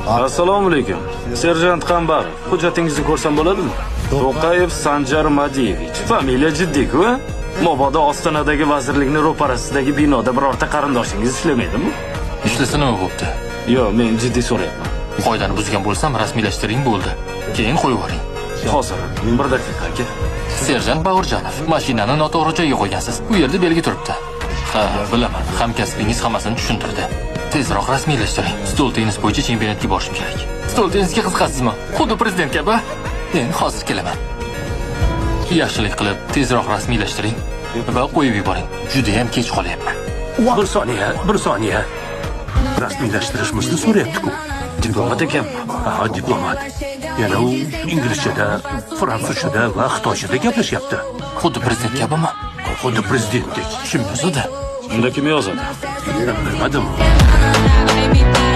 Assalomu alaykum. Serjant Qambarov, hujjatingizni ko'rsam bo'ladimi? To'qayev Sanjar Madiyevich. Familiya jiddiy-ku, a? Mobodo Ostonadagi vazirlikning ro'parasidagi binoda birorta qarindoshingiz ishlamaydimi? Ishlasa nima bo'pti? Yo'q, men jiddiy so'rayapman. Qoidani buzgan bo'lsam rasmiylashtiring bo'ldi. Keyin qo'yib yuboring. Hozir, bir daqiqa aka. Serjant Bag'urjonov, mashinani noto'g'ri joyga qo'ygansiz. U yerda belgi turibdi. Ha, bilaman. Hamkasbingiz hammasini tushuntirdi. Tezroq rasmiylashtiring. Stol tennis bo'yicha chempionatga borishim kerak. Stol tennisga qiziqasizmi? Xuddi prezident kabi. Men hozir kelaman. Yaxshilik qilib tezroq rasmiylashtiring va qo'yib yuboring. Juda ham kech qolyapman. Bir soniya, bir soniya. Rasmiylashtirishimizni so'rayapti-ku. Diplomat ekanmi? Ha, diplomat. Yana u inglizchada, fransuzchada va xitoychada gaplashyapti. Xuddi prezident kabimi? Xuddi prezidentdek. Kim yozadi? Unda kim yozadi? Bilmadim. Va invitar.